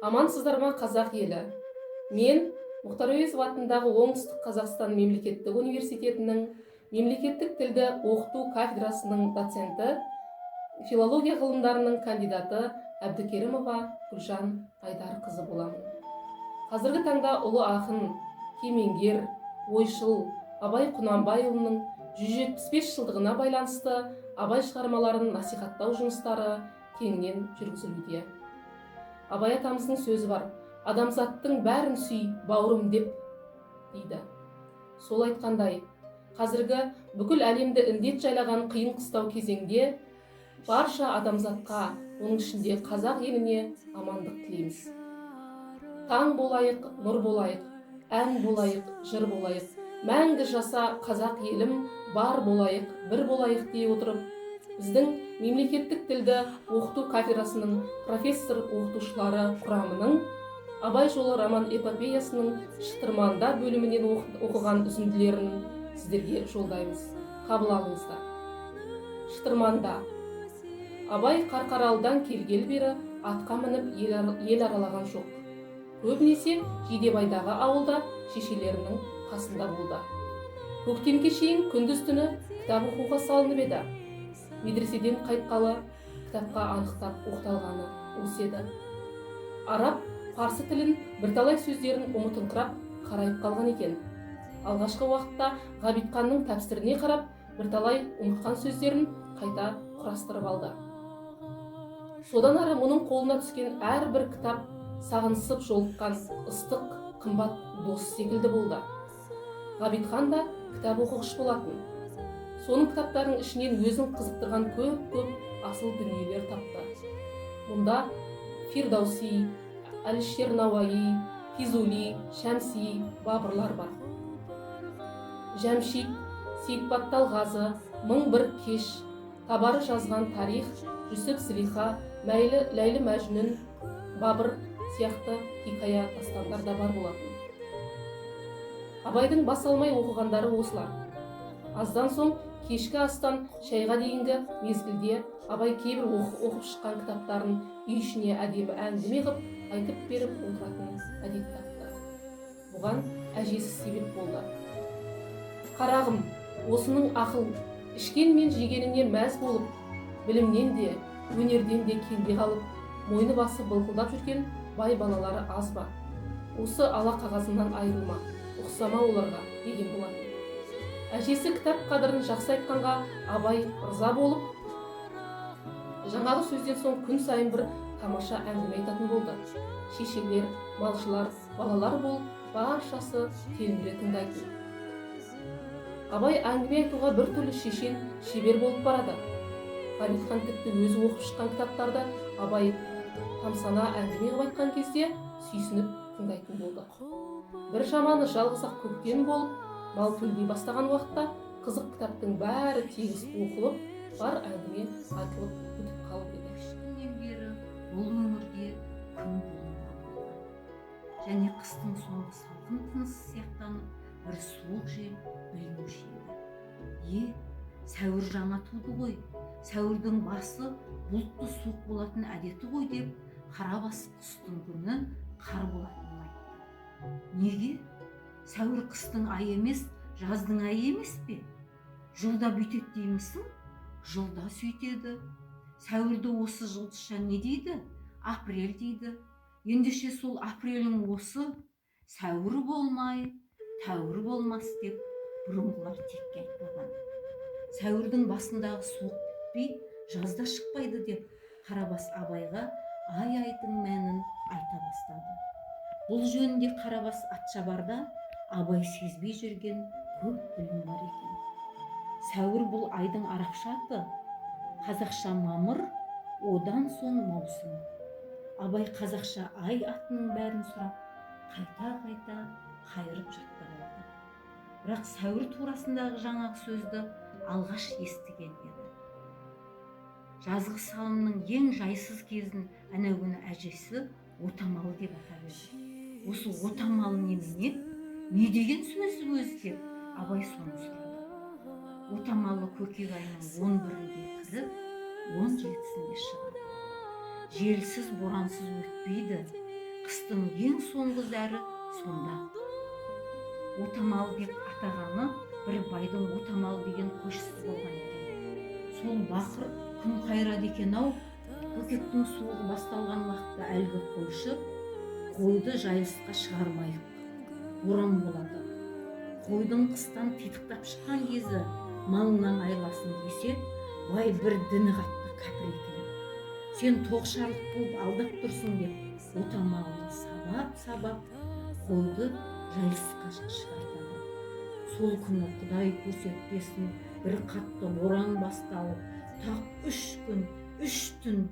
Амансыздар ма, қазақ елі! Мен Мұхтар Әуезов атындағы Оңтүстік Қазақстан мемлекеттік университетінің мемлекеттік тілді оқыту кафедрасының доценті, филология ғылымдарының кандидаты Әбдікерімова Гүлжан Айдарқызы боламын. Қазіргі таңда ұлы ақын, кемеңгер, ойшыл Абай Құнанбайұлының 175 жылдығына байланысты Абай шығармаларын насихаттау жұмыстары кеңінен жүргізілуде. Абай атамыздың сөзі бар: «Адамзаттың бәрін сүй, бауырым», – деп дейді. Сол айтқандай, қазіргі бүкіл әлемді індет жайлаған қиын қыстау кезеңде барша адамзатқа, оның ішінде қазақ еліне амандық тілейміз. Таң болайық, нұр болайық, ән болайық, жыр болайық, мәңгі жаса, қазақ елім, бар болайық, бір болайық дей отырып, біздің мемлекеттік тілді оқыту кафедрасының профессор оқытушылары құрамының «Абай жолы» роман эпопеясының «Шытырманда» бөлімінен оқыған үзінділерін сіздерге жолдаймыз. Қабыл алыңыздар. «Шытырманда». Абай Қарқаралыдан келгелі бері атқа мініп ел аралаған жоқ. Көбінесе Жидебайдағы ауылда шешелерінің қасында болды. Көктемге шейін күндіз түні кітап оқуға салынып еді. Медреседен қайтқалы кітапқа анықтап оқталғаны осы еді. Араб, парсы тілін бірталай сөздерін ұмытыңқырап, қарайып қалған екен. Алғашқы уақытта Ғабитханның тәпсіріне қарап, бірталай ұмытқан сөздерін қайта құрастырып алды. Содан ары мұның қолына түскен әрбір кітап сағынысып жолыққан ыстық, қымбат дос секілді болды. Ғабитхан да кітап оқығыш болатын. Соның кітаптарының ішінен өзін қызықтырған көп-көп асыл дүниелер тапты. Мұнда Фирдауси, Әлішер Науаи, Физули, Шәмси, Бабырлар бар. Жәмшид, Сейітбаттал Ғазы, «Мың бір кеш», Табары жазған тарих, Жүсіп, Зылиха, Мәйлі, Ләйлі, Мәжнүн, Бабыр сияқты хикая, дастандар да бар болатын. Абайдың бас алмай оқығандары осылар. Аздан соң кешкі астан шайға дейінгі мезгілде Абай кейбір оқып шыққан кітаптарын үй ішіне әдемі әңгіме қып айтып беріп отыратын әдет тапты. Бұған әжесі себеп болды. «Қарағым, осының ақыл, ішкен мен жегеніне мәз болып, білімнен де, өнерден де кенде қалып, мойны басы былқылдап жүрген бай балалары аз ба? Осы ала қағазыңнан айырылма, ұқсама оларға», – деген болатын. Әжесі кітап қадірін жақсы айтқанға Абай ырза болып, жаңағы сөзден соң күн сайын бір тамаша әңгіме айтатын болды. Шешелер, малшылар, балалар болып, баршасы телміре тыңдайтын. Абай әңгіме айтуға біртүрлі шешен, шебер болып барады. Ғабитхан тіпті өзі оқып шыққан кітаптарды Абай тамсана әңгіме қылып айтқан кезде сүйсініп тыңдайтын болды. Бір жаманы, жалғыз ақ көктем болып, мал төлдей бастаған уақытта қызық кітаптың бәрі тегіс оқылып, бар әңгіме айтылып бітіп қалып еді. 3 күннен бері бұл өңірде күн бұлыңғыр болды және қыстың соңғы салқын тынысы сияқтанып, бір суық жел білінуші еді. Е, сәуір жаңа туды ғой, сәуірдің басы бұлтты, суық болатын әдеті ғой, деп Қарабас қыстың күні қар болатынын айтты. Неге? Сәуір қыстың айы емес, жаздың айы емес пе? Жылда бүйтеді деймісің? Жылда сөйтеді. Сәуірді осы жұлдызша не дейді? Апрель дейді. Ендеше сол апрелің осы. Сәуір болмай, тәуір болмас деп бұрынғылар текке айтпаған. Сәуірдің басындағы суық бітпей, жазда шықпайды, деп Қарабас Абайға ай айдың мәнін айта бастады. Бұл жөнінде Қарабас атшабарда Абай сезбей жүрген көп білім бар екен. Сәуір – бұл айдың арабша аты, қазақша мамыр, одан соң маусым. Абай қазақша ай атының бәрін сұрап, қайта-қайта қайырып жаттап алды. Бірақ сәуір турасындағы жаңағы сөзді алғаш естіген еді. Жазғы салымның ең жайсыз кезін әнеу күні әжесі отамалы деп атап еді. Осы отамалы немене, не деген сөз өзі, деп Абай соны сұрады. Отамалы көкек айының 11-інде кіріп, 17-сінде шығады. Желсіз, борансыз өтпейді. Қыстың ең соңғы зәрі сонда. Отамал деп атағаны бір байдың Отамал деген қойшысы болған екен. Сол бақыр күн қайырады екен-ау. Көкектің суығы басталған уақытта әлгі қойшы қойды жайылысқа шығармайық, боран болады. Қойдың қыстан титықтап шыққан кезі, малыңнан айырыласың десе, бай бір діні қатты кәпір екен. Сен тоқшарлық болып алдап тұрсың деп Отамалды сабап-сабап қойды жайылысқа шығартады. Сол күні Құдай көрсетпесін, бір қатты боран басталып, тақ 3 күн, 3 түн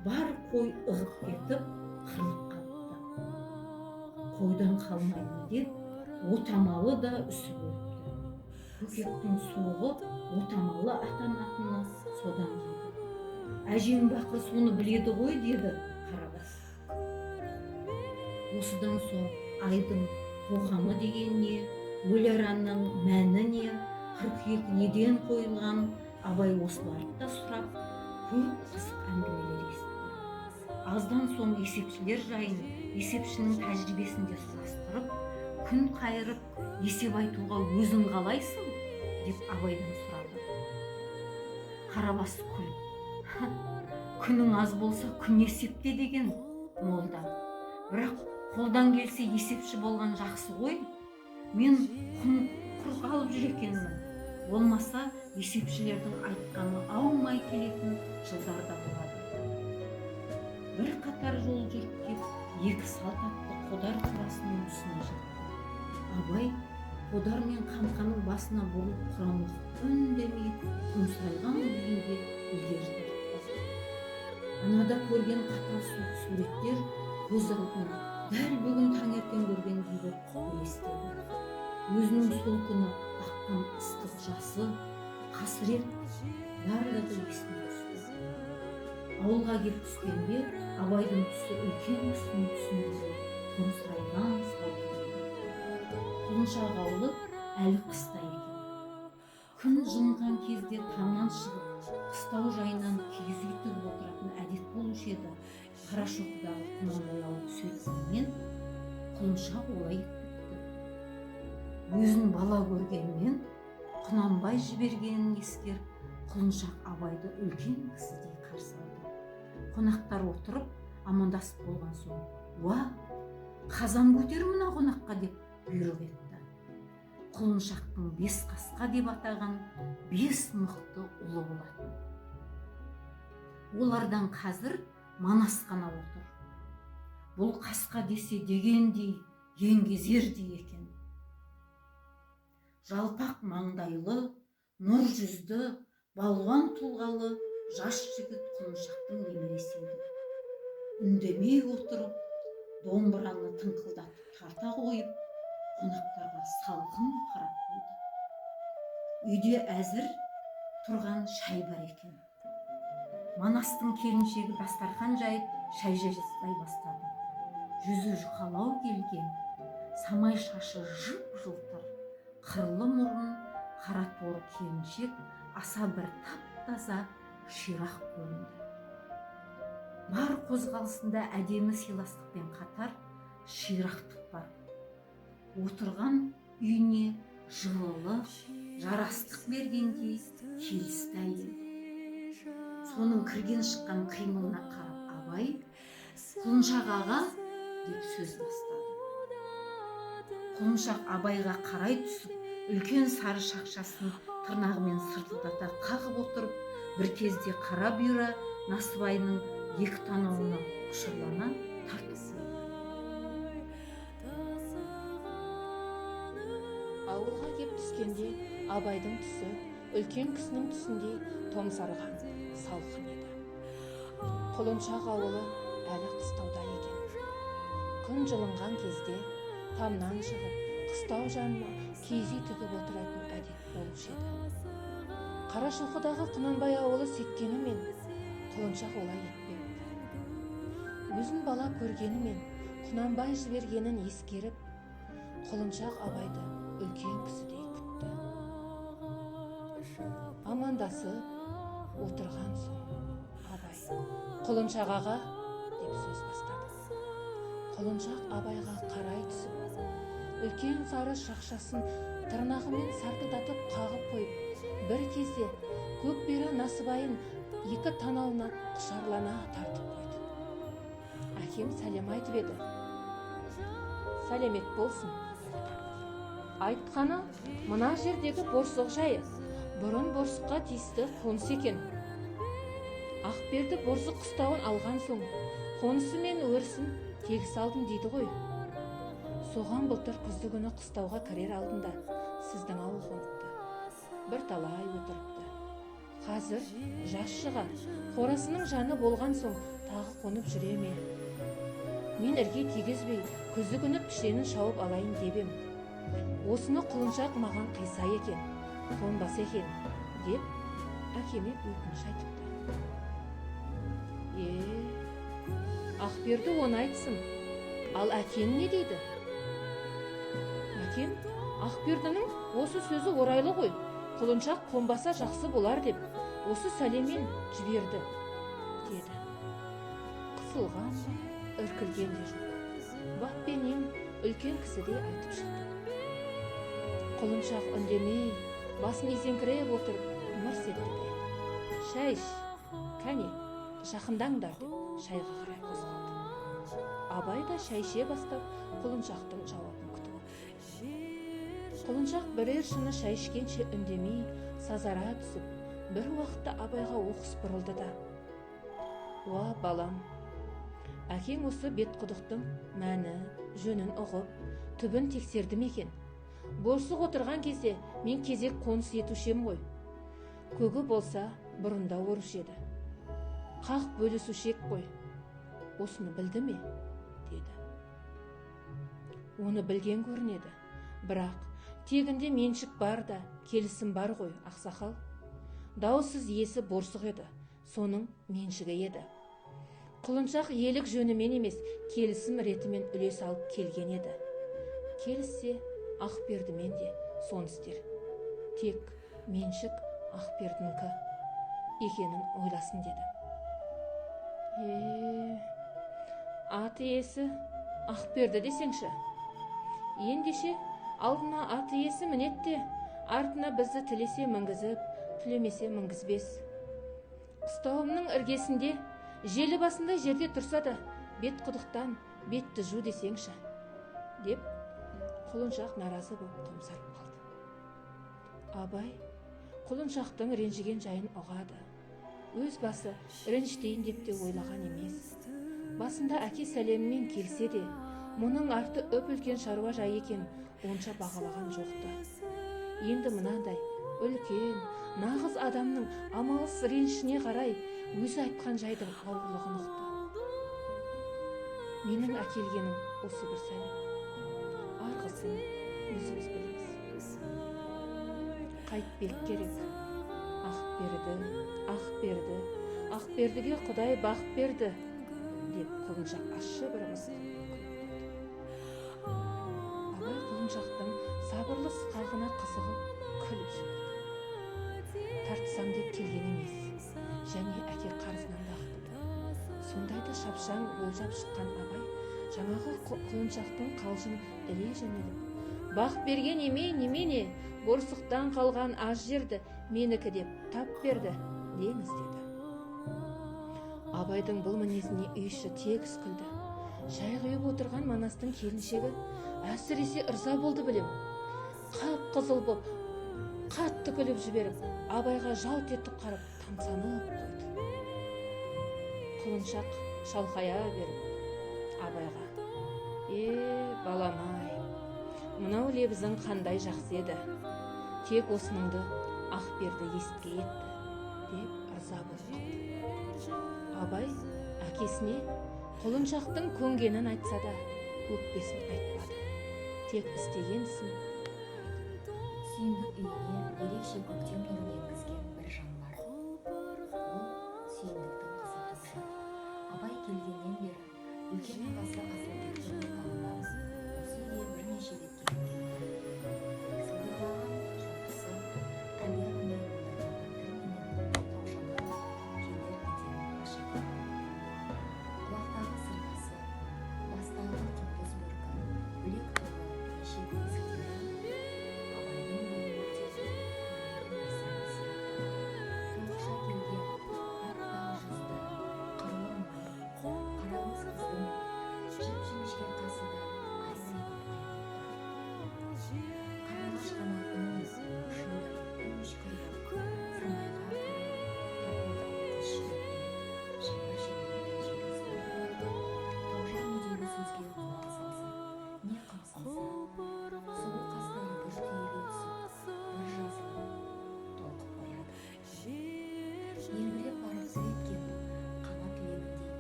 бар қой ығып кетіп, қырылып қалыпты. Қойдан қалмаймын деп Отамалы да үсіп өліпті. Көкектің суығы Отамалы атанатыны содан деді. Әжең бақыр соны біледі ғой, деді Қарабас. Осыдан соң айдың қоғамы деген не, өліараның мәні не, қыркүйек неден қойылған, Абай осыларды да сұрап, көп қызық әңгімелер есітті. Аздан соң есепшілер жайын, есепшінің тәжірибесін де сұрастырып, күн қайырып, есеп айтуға өзің қалайсың, деп Абайдан сұрады. Қарабас күліп, күнің аз болса күн есепте деген молда. Бірақ қолдан келсе есепші болған жақсы ғой. Мен құн құр қалып жүр екенмін. Болмаса есепшілердің айтқаны аумай келетін жылдар да болады. Бір қатар жол жүріп кеп, екі салт атты Қодар қорасының тұсына жетті. Абай Қодар мен Қамқаның басына бұрылып құран оқып, үндемей томсырайған күйінде ілгері тартты. Анада көрген қатал суық суреттер көз алдына дәл бүгін таңертең көргендей болып елестеді. Өзінің сол күні аққан ыстық жасы, қасірет барлығы есіне түсті. Ауылға келіп түскенде Абайдың түсі үлкен кісінің түсіндей томсырайған салқын еді. Құлыншақ ауылы әлі қыста екен. Күн жылынған кезде тамнан шығып, қыстау жайынан киіз үй тігіп отыратын әдет болушы еді. Қарашоқыдағы Құнанбай ауылы сөйткенмен, Құлыншақ олай етпепті. Өзін бала көргенмен, Құнанбай жібергенін ескеріп, Құлыншақ Абайды үлкен кісідей қарсы алды. Қонақтар отырып, амандасып болған соң, «Уа, қазан көтер мына қонаққа» деп бұйрық етті. Құлыншақтың 5 қасқа деп атаған 5 мықты ұлы болатын. Олардан қазір Манас қана отыр. Бұл қасқа десе дегендей, еңгезердей екен. Жалпақ маңдайлы, нұр жүзді, балуан тұлғалы жас жігіт Құлыншақтың немересі еді. Үндемей отырып, домбыраны тыңқылдатып тарта қойып, қонақтарға салқын қарап қойды. Үйде әзір тұрған шай бар екен. Манастың келіншегі дастархан жайып, шай жасай бастады. Жүзі жұқалау келген, самай шашы жып-жылтыр, қырлы мұрын, қара торы келіншек аса бір тап-таза ширақ көрінді. Бар қозғалысында әдемі сыйластықпен қатар ширақтық бар. Отырған үйіне жылылық, жарастық бергендей келісті әйел. Соның кірген шыққан қимылына қарап Абай, «Құлыншақ аға» деп сөз бастады. Құлыншақ Абайға қарай түсіп, үлкен сары шақшасын тырнағымен сыртылдата қағып отырып, бір кезде қара бұйра насыбайының екі танауына құшырлана тартып қойды. Ауылға кеп түскенде Абайдың түсі үлкен кісінің түсіндей томсарған салқын еді. Құлыншақ ауылы әлі қыстауда екен. Күн жылынған кезде тамнан шығып, қыстау жанына киіз үй тігіп отыратын әдет болушы еді. Қарашоқыдағы Құнанбай ауылы сөйткенімен, Құлыншақ олай етпепті. Өзін бала көргенімен, Құнанбай жібергенін ескеріп, Құлыншақ Абайды үлкен кісідей күтті. Амандасып отырған соң Абай, «Құлыншақ аға» деп сөз бастады. Құлыншақ Абайға қарай түсіп, үлкен сары шақшасын тырнағымен сартылдатып қағып қойып, бір кезде көк бұйра насыбайын екі танауына құшарлана тартып қойды. Әкем сәлем айтып еді. Сәлемет болсын. Айтқаны мына жердегі борсық жайы. Бұрын борсыққа тиісті қоныс екен. Ақберді борсық қыстауын алған соң қонысы мен өрісін тегіс алдым дейді ғой. Соған былтыр күзді күні қыстауға кірер алдында сіздің ауыл қоныпты. Бір талай отырыпты. Қазір жас шыға, қорасының жаны болған соң тағы қонып жүре ме? Мен ірге тигізбей күзді күні пішенін шауып алайын деп ем. Осыны құлыншақ маған қиса екен, қонбаса екен деп әкеме өтініш айтыпты. Ақберді оны айтсын, ал әкең не дейді? Әкем, Ақбердінің осы сөзі орайлы ғой, құлыншақ қонбаса жақсы болар деп осы сәлеммен жіберді, деді. Қысылған да, іркілген де жоқ. Баппенен үлкен кісідей айтып шықты. Құлыншақ үндемей, басын изеңкіреп отырып, мырс етті де. Шай іш, кәне, жақындаңдар деп шайға қарай қозғалды. Абай да шай іше бастап, құлыншақтың жауабын күтіп отыр. Құлыншақ бірер шыны шай ішкенше үндемей, сазара түсіп, бір уақытта Абайға оқыс бұрылды да: "Уа, балам, әкең осы бетқұдықтың мәні, жөнін ұғып, түбін тексерді ме екен? Борсық отырған кезде мен кезек қоныс етуші ем ғой. Көгі болса бұрында орушы еді. Қақ бөлісуші ек қой. Осыны білді ме?" деді. Оны білген көрінеді. Бірақ тегінде меншік бар да, келісім бар ғой, ақсақал. Даусыз иесі борсық еді, соның меншігі еді. Құлыншақ иелік жөнімен емес, келісім ретімен үлес алып келген еді. Келіссе, Ақбердімен де соны істер. Тек меншік Ақбердінікі екенін ойласын деді. Ат иесі Ақберді десеңші. Ендеше алдына ат иесі мінет те, артына бізді тілесе мінгізіп, тілемесе мінгізбес. Қыстауымның іргесінде желі басындай жерде тұрса да, бет құдықтан бетті жу десеңші, деп құлыншақ наразы боп томсарып қалды. Абай құлыншақтың ренжіген жайын ұғады. Өз басы ренжітейін деп те ойлаған емес. Басында әке сәлемімен келсе де, мұның арты үп-үлкен шаруа жайы екен онша бағалаған жоқты. Енді мынандай үлкен, нағыз адамның амалсыз ренішіне қарай өзі айтқан жайдың ауырлығын ұқты. Менің әкелгенім осы бір сәлем. Арғысын өзіміз білеміз. Қайтпек керек. Ақберді, Ақберді, Ақбердіге Құдай бақ берді, деп құлыншақ ащы бір мысқыл күліп қойды. Абай құлыншақтың сабырлы сықағына қызығып күліп жіберді. Тартсам деп келген емес, және әке қарызынан да құтылды. Сондайды шапшаң болжап шыққан Абай жаңағы құлыншақтың қалжыңын іле жөнеліп, бақ берген емей немене, борсықтан қалған аз жерді менікі деп тап берді деңіз деді. Абайдың бұл мінезіне үй іші тегіс күлді. Шай құйып отырған Манастың келіншегі әсіресе ырза болды білем. Қап-қызыл боп, қатты күліп жіберіп, Абайға жалт етіп қарап тамсанып қойды. Құлыншақ шалқая беріп Абайға: балам-ай, мынау лебізің қандай жақсы еді. Тек осыныңды Ақберді есітке етті, деп ырза болып қалды. Абай әкесіне құлыншақтың көнгенін айтса да, өкпесін айтпады. Тек істеген ісін айтып. Сүйіндік үйіне ерекше көктем нұрын енгізген бір жан бар. Ол Сүйіндіктің қызы Тоғжан. Абай келгеннен бері үлкен ағасы Асылбектің отауына осы үйге бірнеше рет келіп кетті. Сылдырлаған шоқысы әлдеқандай мылдырлаған тілменен Тоғжанның келер кетерін паш етеді. Құлақтағы сырғасы, бастағы Жалғыз қыздың жіп-жіңішке қасы да айдай боп қиылып тұр. Қарлығаш қанатының ұшындай өшкір боп самайға қарай талпынған қыз жігіттің жапа шегетінін жегізді. Тоғжан үйдегі сөзге құлақ салса, не қымсынса, сұлу қастары бір түйіле түсіп, бір жазылып толқып қояды. Елбіреп барып зыр еткен қанат лебіндей,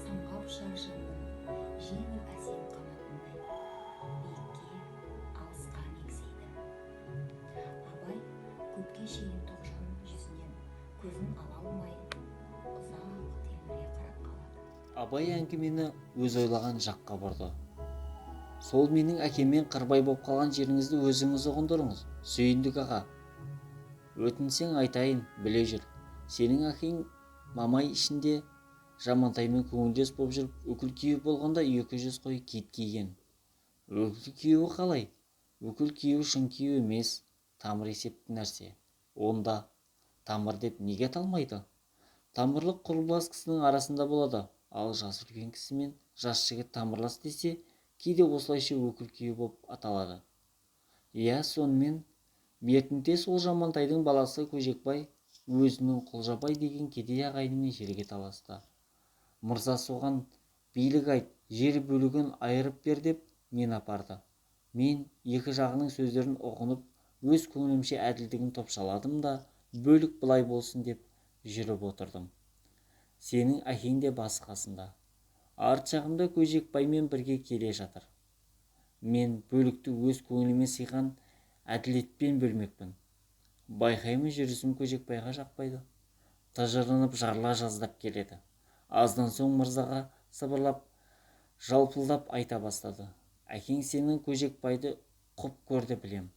самғап ұшар жанның жеңіл, әсем қанатындай биікке, алысқа меңзейді. Абай көпке шейін Тоғжан жүзінен көзін ала алмай, ұзақ телміре қарап қалады. Абай әңгімені өз ойлаған жаққа бұрды. Сол менің әкеммен қырбай боп қалған жеріңізді өзіңіз ұғындырыңыз, Сүйіндік аға. Өтінсең, айтайын, біле жүр. Сенің әкең Мамай ішінде Жамантаймен көңілдес боп жүріп, өкіл күйеу болғанда 200 қой киіт киген. Өкіл күйеуі қалай? Өкіл күйеу шын күйеу емес, тамыр есепті нәрсе. Онда тамыр деп неге аталмайды? Тамырлық құрбылас кісінің арасында болады. Ал жасы үлкен кісі мен жас жігіт тамырлас десе, кейде осылайша өкіл күйеу боп аталады. Иә, сонымен бертінде сол Жамантайдың баласы Көжекбай өзінің Құлжабай деген кедей ағайынымен жерге таласты. Мырза соған билік айт, жер бөлігін айырып бер деп мен апарды. Мен екі жағының сөздерін ұғынып, өз көңілімше әділдігін топшаладым да, бөлік былай болсын деп жүріп отырдым. Сенің әкең де басы қасында. Арт жағымда Көжекбаймен бірге келе жатыр. Мен бөлікті өз көңіліме сыйған әділетпен бөлмекпін. Байқаймын, жүрісім Көжекбайға жақпайды. Тыжырынып, жарыла жаздап келеді. Аздан соң мырзаға сыбырлап, жалпылдап айта бастады. Әкең сенің Көжекбайды құп көрді, білем.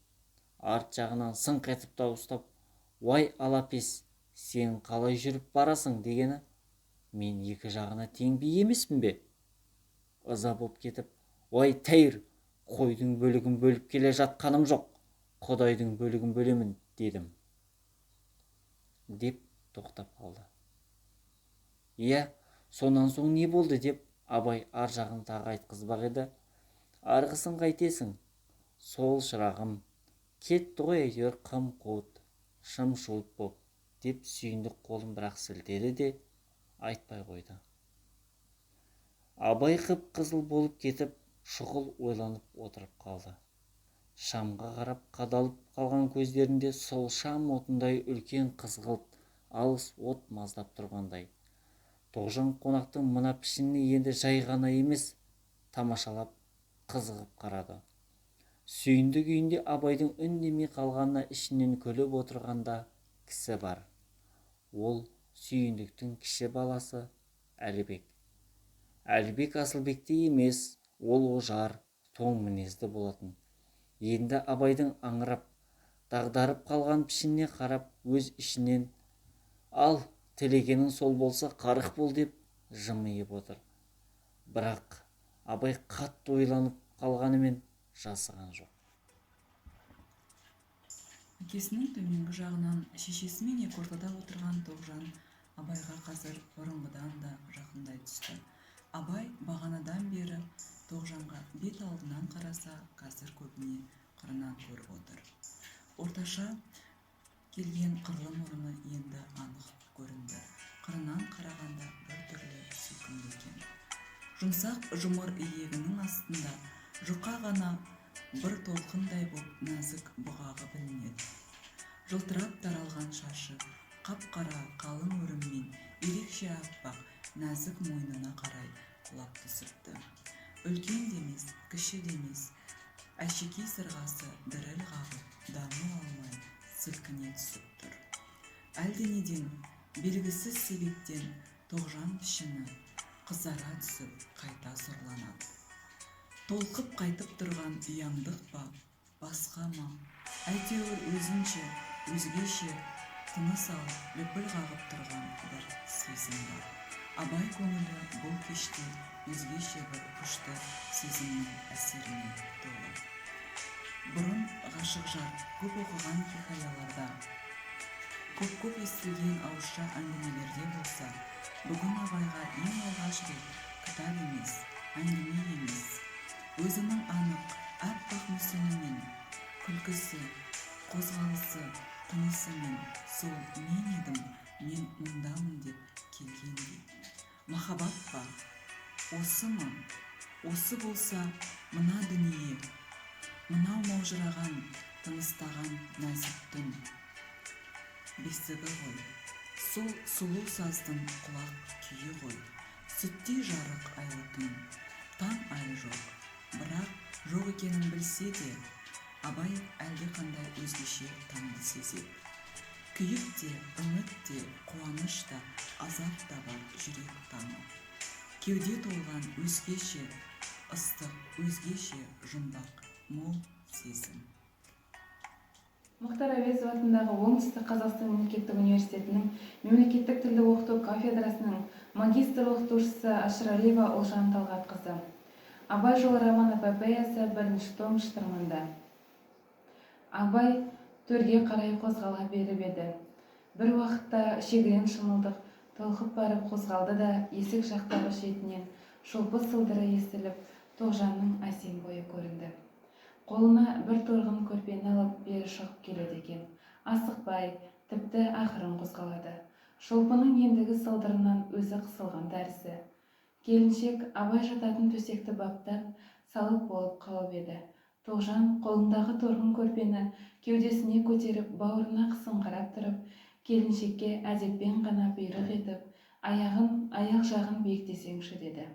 Арт жағынан сыңқ етіп дауыстап, «Уай, алапес, сен қалай жүріп барасың?» дегені, мен екі жағына тең би емеспін бе? Ыза боп кетіп, «Уай, тәйір, қойдың бөлігін бөліп келе жатқаным жоқ, Құдайдың бөлігін бөлемін», дедім. Деп тоқтап қалды. Иә, сонан соң не болды деп Абай ар жағын тағы айтқызбақ еді. Арғысын қайтесің? Сол, шырағым, кетті ғой әйтеуір қым-қуыт, шым-шуыт боп, деп Сүйіндік қолын бірақ сілтеді де айтпай қойды. Абай қып-қызыл болып кетіп, шұғыл ойланып отырып қалды. Шамға қарап қадалып қалған көздерінде сол шам отындай үлкен қызғылт алыс от маздап тұрғандай. Тоғжан қонақтың мына пішініне енді жай ғана емес, тамашалап, қызығып қарады. Сүйіндік үйінде Абайдың үндемей қалғанына ішінен күліп отырғанда кісі бар. Ол Сүйіндіктің кіші баласы Әлібек. Әлібек Асылбектей емес, ол ожар, тоң мінезді болатын. Енді Абайдың аңырап, дағдарып қалған пішініне қарап, өз ішінен, ал тілегенің сол болса, қарық бол деп жымиып отыр. Бірақ Абай қатты ойланып қалғанымен жасыған жоқ. Әкесінің төменгі жағынан шешесімен екі ортада отырған Тоғжан Абайға қазір бұрынғыдан да жақындай түсті. Абай бағанадан бері Тоғжанға бет алдынан қараса, қазір көбіне қырынан көріп отыр. Орташа келген қырлы мұрны енді анық көрінді. Қырынан қарағанда бір түрлі сүйкімді екен. Жұмсақ жұмыр иегінің астында жұқа ғана бір толқындай боп нәзік бұғағы білінеді. Жылтырап таралған шашы қап-қара қалың өріммен ерекше аппақ нәзік мойнына қарай құлап түсіпті. Үлкен де емес, кіші де емес, әшекей сырғасы діріл қағып, дамыл алмай сілкіне түсіп тұр. Әлденеден белгісіз себептен Тоғжан пішіні қызара түсіп, қайта сұрланады. Толқып қайтып тұрған ұяңдық па, басқа ма, әйтеуір өзінше, өзгеше тыныс алып, лүпіл қағып тұрған бір сезім бар. Абай көңілі бұл кеште өзгеше бір күшті сезімнің әсеріне толы. Бұрын ғашық жар көп оқыған хикаяларда, көп-көп естілген ауызша әңгімелерде болса, бүгін Абайға ең алғаш рет Кітап емес, әңгіме емес. Өзінің анық, аппақ мүсінімен, күлкісі, қозғалысы, тынысымен сол мен едім, мен мұндамын деп келгендей. Махаббат па? Осы ма? Осы болса, мына дүние, мынау маужыраған, тыныстаған нәзік түн бесігі ғой. Сол сұлу саздың құлақ күйі ғой. Сүттей жарық айлы түн. Таң әлі жоқ. Бірақ жоқ екенін білсе де, Абай әлдеқандай өзгеше таңды сезеді. Күйік те, үміт те, қуаныш та, азап та бар жүрек таңы. Кеуде толған өзгеше ыстық, өзгеше жұмбақ, мол сезім. Мұхтар Әуезов атындағы Оңтүстік Қазақстан мемлекеттік университетінің мемлекеттік тілді оқыту кафедрасының магистр оқытушысы Ашыралиева Ұлжан Талғатқызы. Абай жолы роман эпопеясы, бірінші том, шытырманда. Абай төрге қарай қозғала беріп еді, бір уақытта шегірен шымылдық толқып барып қозғалды да, есік жақтағы шетінен шолпы сылдыры естіліп, Тоғжанның әсем бойы көрінді. Қолына бір торғын көрпені алып, бері шығып келеді екен. Асықпай, тіпті ақырын қозғалады. Шолпының ендігі сылдырынан өзі қысылған тәрізді. Келіншек Абай жататын төсекті баптап салып болып қалып еді, Тоғжан қолындағы торғын көрпені кеудесіне көтеріп, бауырына қысыңқырап тұрып, келіншекке әдеппен ғана бұйрық етіп, аяғын, аяқ жағын биіктесеңші деді.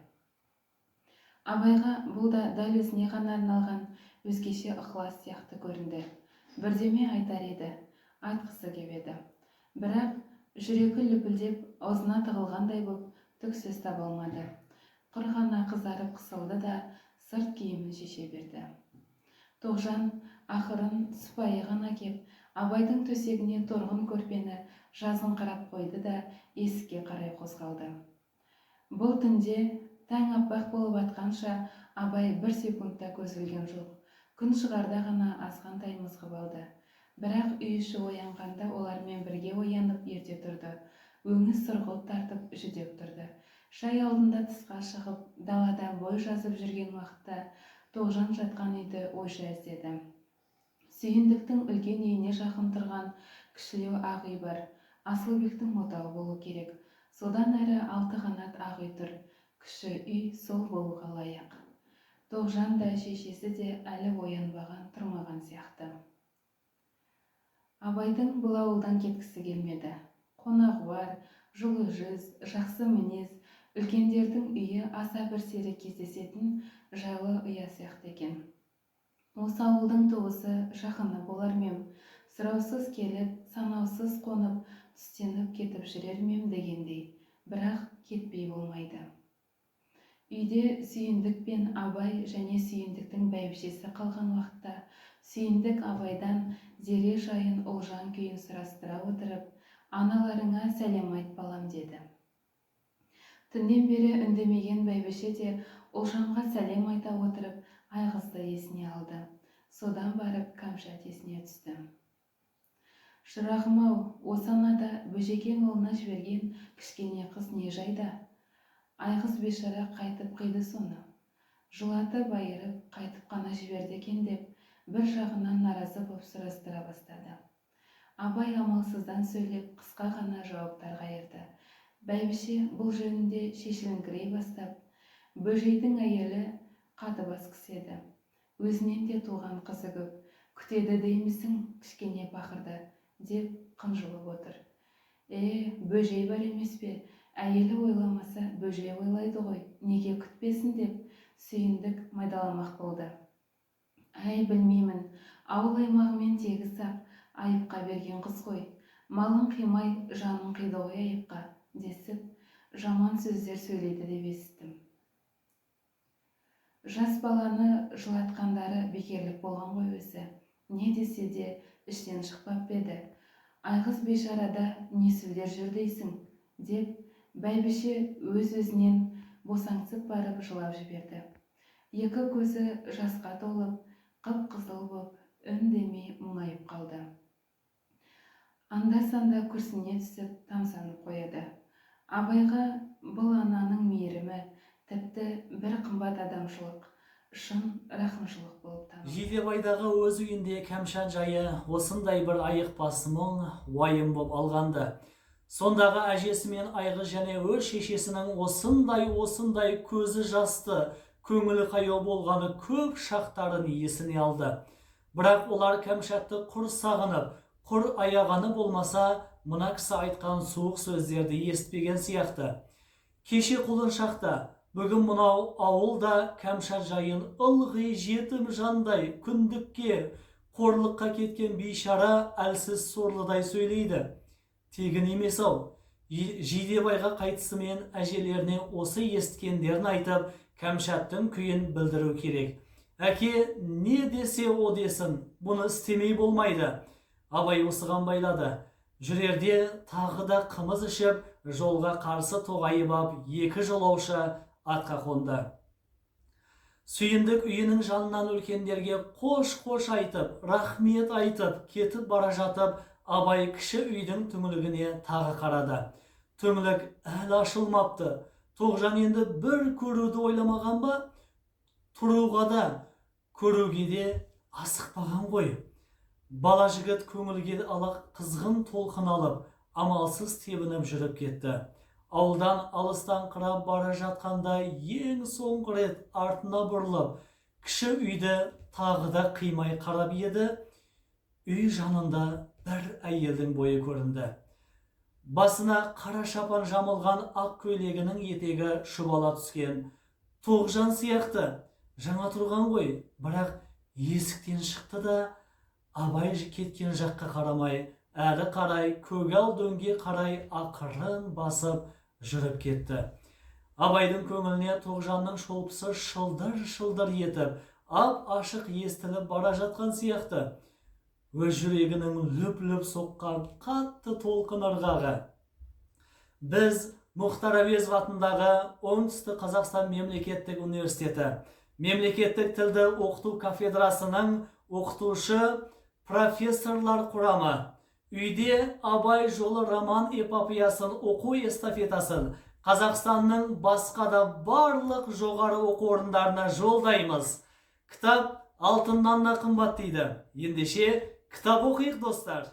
Абайға бұл да дәл өзіне ғана арналған өзгеше ықылас сияқты көрінді. Бірдеме айтар еді, айтқысы кеп еді, бірақ жүрегі лүпілдеп, аузына тығылғандай боп, түк сөз таба алмады. Құр ғана қызарып қысылды да, сырт киімін шеше берді. Тоғжан ақырын, сыпайы ғана кеп, Абайдың төсегіне торғын көрпені жазыңқырап қойды да, есікке қарай қозғалды. Бұл түнде таң аппақ болып атқанша Абай бір секундта көз ілген жоқ. Күн шығарда ғана азғантай мызғып алды. Бірақ үй іші оянғанда олармен бірге оянып, ерте тұрды. Өңі сұрғылт тартып, жүдеп тұрды. Шай алдында тысқа шығып, далада бой жазып жүрген уақытта Тоғжан жатқан үйді ойша іздеді. Сүйіндіктің үлкен үйіне жақын тұрған кішілеу ақ үй бар. Асылбектің отауы болу керек. Содан әрі алты қанат ақ үй тұр. Кіші үй сол болуға лайық. Тоғжан да, шешесі де әлі оянбаған, тұрмаған сияқты. Абайдың бұл ауылдан кеткісі келмеді. Қонағуар, жылы жүз, жақсы мінез үлкендердің үйі аса бір сирек кездесетін жайлы ұя сияқты екен. Осы ауылдың туысы, жақыны болар ма ем, сұраусыз келіп, санаусыз қонып, түстеніп кетіп жүрер ме ем дегендей. Бірақ кетпей болмайды. Үйде Сүйіндік пен Абай және Сүйіндіктің бәйбішесі қалған уақытта Сүйіндік Абайдан Зере жайын, Ұлжан күйін сұрастыра отырып, аналарыңа сәлем айт, балам, деді. Түннен бері үндемеген бәйбіше де Ұлжанға сәлем айта отырып, Айғызды есіне алды. Содан барып Кәмшат есіне түсті. Шырағым-ау, осы анада Бөжекең ұлына жіберген кішкене қыз не жайда? Айғыз бейшара қайтып қиды соны? Жылатып айырып, қайтып қана жіберді екен деп, бір жағынан наразы боп сұрастыра бастады. Абай амалсыздан сөйлеп, қысқа ғана жауаптар қайырды. Бәйбіше бұл жөнінде шешіліңкірей бастап, Бөжейдің әйелі қатыбас кісі еді. Өзінен де туған қызы көп. Күтеді деймісің кішкене пақырды, деп қынжылып отыр. Е, Бөжей бар емес пе? Әйелі ойламаса, Бөжей ойлайды ғой, неге күтпесін, деп Сүйіндік майдаламақ болды. Әй, білмеймін, ауыл аймағымен тегіс-ақ Айыпқа берген қыз ғой. Малын қимай, жанын қиды ғой Айыпқа, десіп, жаман сөздер сөйлейді деп есіттім. Жас баланы жылатқандары бекерлік болған ғой өзі. Не десе де іштен шықпап па еді? Айғыз бейшарада не сүлдер жүр дейсің, деп бәйбіше өз-өзінен босаңсып барып жылап жіберді. Екі көзі жасқа толып, қып-қызыл боп, үндемей мұңайып қалды. Анда-санда күрсіне түсіп, тамсанып қояды. Абайға бұл ананың мейірімі, Тіпті бір қымбат адамшылық, шын рақымшылық болып табылады. Жидебайдағы өз үйінде Кәмшат жайы осындай бір айықпас мұң, уайым боп алғанды. Сондағы әжесі мен Айғыз және өз шешесінің осындай көзі жасты, көңілі қаяу болғаны көп шақтарын есіне алды. Бірақ олар Кәмшатты құр сағынып, құр аяғаны болмаса, мына кісі айтқан суық сөздерді естіпеген сияқты. Кеше құлыншақта, бүгін мынау ауыл да Кәмшат жайын ылғи жетім жандай күндікке, қорлыққа кеткен бейшара әлсіз сорлыдай сөйлейді. Тегін емес-ау. Жидебайға қайтысымен әжелеріне осы есіткендерін айтып, Кәмшаттың күйін білдіру керек. Әке не десе о десін, бұны істемей болмайды. Абай осыған байлады. Жүрерде тағы да қымыз ішіп, жолға қарсы тоғайып ап, екі жолаушы атқа қонды. Сүйіндік үйінің жанынан үлкендерге қош-қош айтып, рахмет айтып, кетіп бара жатып, Абай кіші үйдің түңлігіне тағы қарады. Түңлік әлі ашылмапты. Тоғжан енді бір көруді ойламаған ба? Тұруға да, көруге де асықпаған ғой. Бала жігіт көңілге ала қызғын толқын алып, амалсыз тебініп жүріп кетті. Ауылдан алыстан қырап бара жатқанда ең соңғы рет артына бұрылып, кіші үйді тағы да қимай қарап еді, үй жанында бір әйелдің бойы көрінді. Басына қара шапан жамылған, ақ көйлегінің етегі шұбала түскен. Тоғжан сияқты, жаңа тұрған ғой, бірақ есіктен шықты да, Абай кеткен жаққа қарамай, әрі қарай көгал дөңге қарай ақырын басып жүріп кетті. Абайдың көңіліне Тоғжанның шолпысы шылдыр-шылдыр етіп, ап-ашық естіліп бара жатқан сияқты. Өз жүрегінің лүп-лүп соққан қатты толқын ырғағы. Біз Мұхтар Әуезов атындағы Оңтүстік Қазақстан мемлекеттік университеті мемлекеттік тілді оқыту кафедрасының оқытушы профессорлар құрамы үйде Абай жолы роман эпопеясын оқу эстафетасын Қазақстанның басқа да барлық жоғары оқу орындарына жолдаймыз. Кітап алтыннан да қымбат дейді. Ендеше кітап оқиық, достар.